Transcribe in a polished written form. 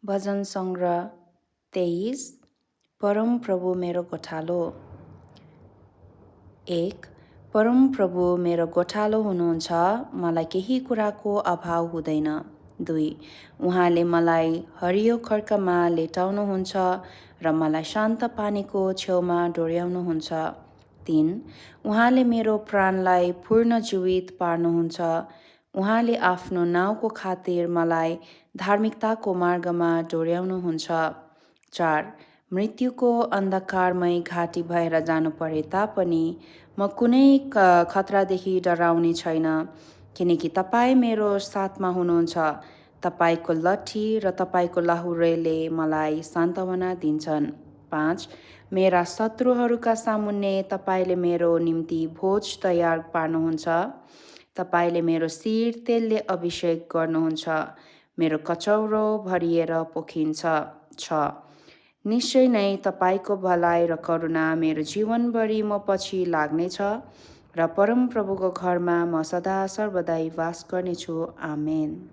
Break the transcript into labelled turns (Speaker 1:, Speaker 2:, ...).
Speaker 1: भजन सङ्ग्रह 23। परम प्रभु मेरो गोठालो। 1। परम प्रभु मेरो गोठालो हुनुहुन्छ, मलाई केही कुराको अभाव हुँदैन। 2। उहाँले मलाई हरियो खड्कामा लेटाउनुहुन्छ र मलाई शान्त पानीको छेउमा डोर्याउनुहुन्छ। 3। उहाँले मेरो प्राणलाई पूर्ण जीवित पार्नुहुन्छ। उहाँले आफ्नो नाउँको खातिर मलाई धार्मिकताको मार्गमा डोर्याउनुहुन्छ। 4। मृत्युको अन्धकारमय घाटी भएर जानु परे तापनि म कुनै खतरादेखि डराउने छैन, किनकि तपाईँ मेरो साथमा हुनुहुन्छ। तपाईँको लट्ठी र तपाईँको लाहुरेले मलाई सान्त्वना दिन्छन्। 5। मेरा शत्रुहरूका सामुन्ने तपाईँले मेरो निम्ति भोज तयार पार्नुहुन्छ। तपाईँले मेरो शिर तेलले अभिषेक गर्नुहुन्छ, मेरो कचौरो भरिएर पोखिन्छ। 6। निश्चय नै तपाईँको भलाइ र करुणा मेरो जीवनभरि म पछि लाग्नेछ र परमप्रभुको घरमा म सदा सर्वदै वास गर्नेछु। आमेन।